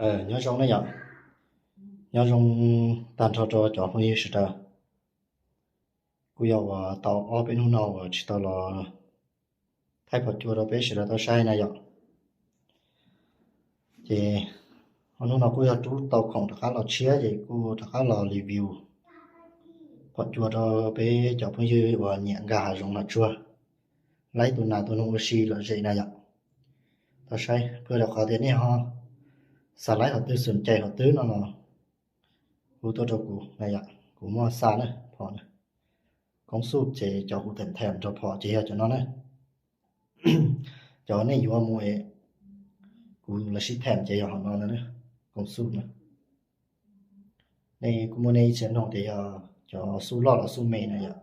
Nyob zoo na yom, nyob zoo tag nrho rau cov phooj ywg sawv daws. Kuj yog uas tau ob peb hnub no uas tsis tau los thaij phom cua rau peb sawv daws tau saib na yom. Ces ob hnub no kuj yog rub tau khoom rov qab los tshiab ces kuj rov qab los review phom cua rau peb cov phooj ywg uas nyiam nkag hav zoov hav tsuag, laib tus nas tus noog ua si lom zem na yom. Tau saib, pw rau qhov tias nej ho xav laib qhov twg, xum cai qhov twg no los hu tuaj rau kuv na yom, kuv muaj xa na phom na. Koob xuj ces cov kuv them them rau phom ces yog cov no na. Cov nej yuav mus, kuv los sib them ces yog hom no na, koob xuj na. Nej kuj muaj nej ib txhia nug tias yog cov xuj loj los xuj me na yom.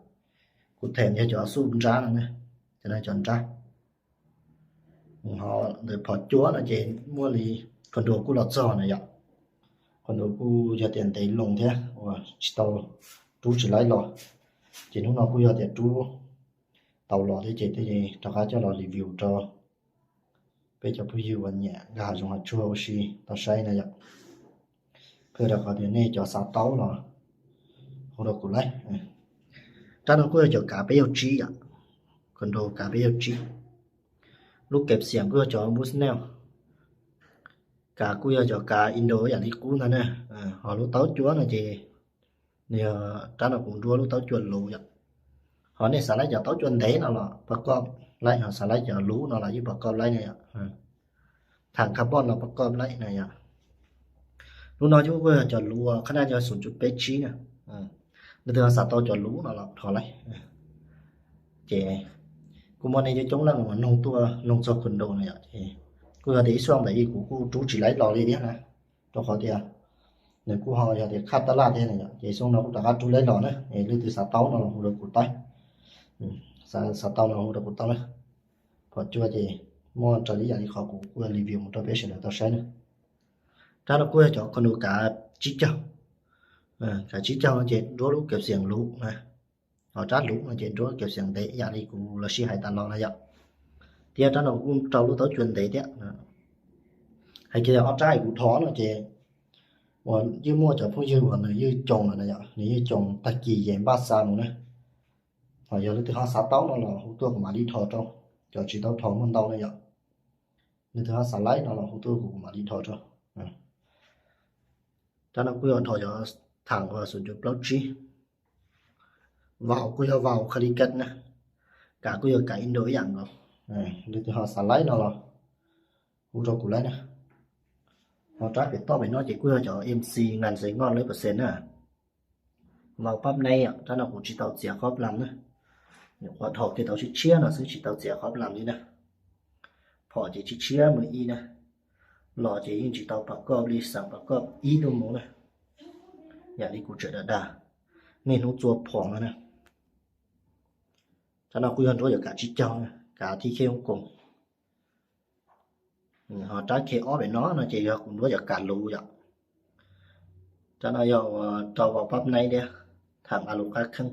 Kuv them yog cov xuj nrab no na, cov no cov nrab. Ho ntawm phom cua no ces muaj li condo kuj los txog na yom. Condo kuj yog tias ntev loo thiab uas tsis tau rub tsis laib los, ces hnub no kuj yog tias rub tau los thiab ces rov qab coj los review rau peb cov phooj ywg uas nyiam nkag hav zoov hav tsuag ua si tau saib na yom. Qhia rau qhov tias nej cov xav tau los hu rau kuv laib. Rab no kuj yog cov kav peb caug tsib yom, condo kav peb caug tsib. Lub kev xiam kuj yog cov Bushnell, kav kuj yog cov kav Indo yam li qub ntag na. Ho lub taub cua no ces nws yog rab no kuv nruab lub taub cua luv yom. Ho nej xav laib cov taub cua ntev no los pas koj laib, ho xav laib cov luv no los yeej pas koj laib na yom. Tham carbon los pas koj laib na yom. Lub no kuj yog cov luv, qhab naj yog xum cuv peb tsib na. Leej twg xav tau cov luv no los thov laib. Ces kuj muaj nej coob coob leej uas nug tuaj nug txog condo no yom, ces kuj yog tias ib xuaj ntawm ib kuv kuj rub tsis laib los li thiab na, rau qhov tias nws kuj ho yog tias khaj tab laj thiab na yom, ces xuaj no kuj rov qab rub laib los na. Leej twg xav tau no los hu rau kuv tau, xav tau no hu rau kuv tau na. Phom cua ces muaj raws li yam li qhov kuv kuj review mus rau peb sawv daws tau saib na. Rab no kuj yog cov condo kav tsib caug, kav tsib caug no ces nruab lub kev xiam luv na. Ho rab luv no ces nruab kev xiam ntev yam li kuv los sib hais tas los na yom. Thiab rab no kuj rau lub taub cua ntev thiab. Hais kiag ob rab kuv thov no ces uas yeej muaj cov phooj ywg uas nws yeej coos lawm na yom, nws yeej coos tag kis yeej npaj xa mus na. Ho yog leej twg ho xav tau no los hu tuaj kuv mam li thov rau, cov tsis tau thov muaj ntau na yom. Leej twg ho xav laib no los hu tuaj kuv mam li thov rau. Rab no kuj yog thov cov tham uas xum cuv plaub tsib. Vau kuj yog vau Calicut na, kav kuj yog kav Indo ib yam nkaus. Leej twg ho xav laib no los hu rau kuv laib na. Ho rab pem toj pem no ces kuj yog cov M C ngan xees ngoj lawv percent na. Vau pab neb, rab no kuv tsis tau txiav qhob plam na. Nyuam qhuav dhos kiag tau tshiab tshiab no xwb, tsis tau txiav qhob plam li na. Phom ces tshiab tshiab mus ib na. Los ces yeej tsis tau pas koj li, xav pas koj ib tuaj mus na. Yam li kuv tseem dag dag, niaj hnub txua phom no na. Rab no kuj yog nruab cov kav tsib caug na, kav thib kheb koos. Ho rab khe ob pem no no ces yog kuv nruab cov kav luv yom. Rab no yog ua rau vau pab neb thiab, tham a lus qab kheej,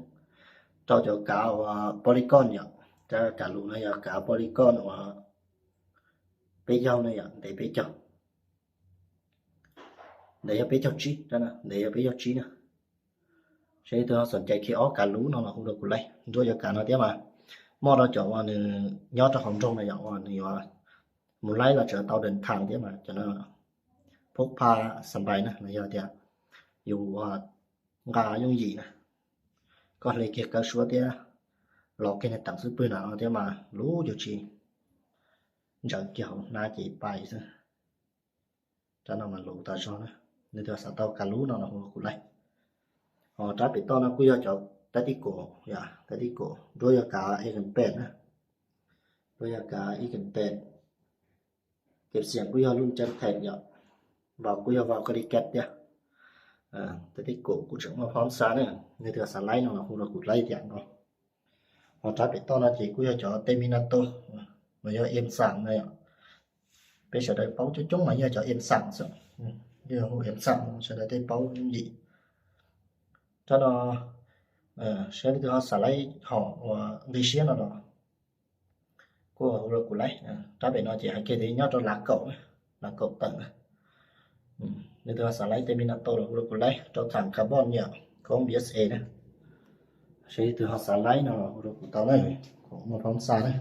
rau cov kav ua polygon yom. Rab kav luv no yog kav polygon uas peb caug na yom, ntev peb caug. Ntev yog peb caug tsib, ntev yog peb caug tsib na. Seb leej twg ho xom cai khe ob kav luv no los hu rau kuv laij. Nruab cov kav no thiab mas muaj rau cov uas nws nyob rau hauv nroog na yom, uas nws yuav mus laij los tseem tau dees tham thiab mas cov no phob pha xam pais na, los yog tias yus nqa yooj yim na, koj hle kiag kaw suab thiab los kiag niag teem xub pwg na no thiab mas luv yus tsis ntsaws kiag hauv hnab ces pais xwb. Rab no mas luv tas zog na, leej twg xav tau kav luv no los hu rau kuv laij. Ho rab pem toj no kuj yog cov tab tib kaum, tab tib kaum, nruab yog kav ib kas pem na, nruab yog kav ib kas pem. Kev xiam kuj yog luj cab them yom, vau kuj yog vau Calicut thiab. Tab tib kaum kuj tseem muaj phab xa na, leej twg xav laij no los hu rau kuv laij tiam no. Ho rab pem toj no ces kuj yog cov tej Minato, los yog em xam na yom. Peb sawv daws paub coob coob mas yog cov em xam xwb, yog hu em xam sawv daws tej paub yooj yim. Rab no seb leej twg ho xav laij hom uas nqi siab no los kuj hu rau kuv laij. Rab pem no ces hais kiag tias nyob rau lav kaum, lav kaum tawm na. Leej twg ho xav laib tej me no tau los hu rau kuv laib rau tham carbon yom, koob B S A na. Seb leej twg ho xav laib no los hu rau kuv tau na, kuv muaj phab xa na.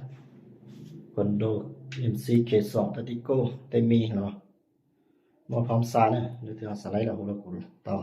Kuv nrog M C K xoom tau tib kuj tej me no muaj phab xa na, leej twg ho xav laib los hu rau kuv tau.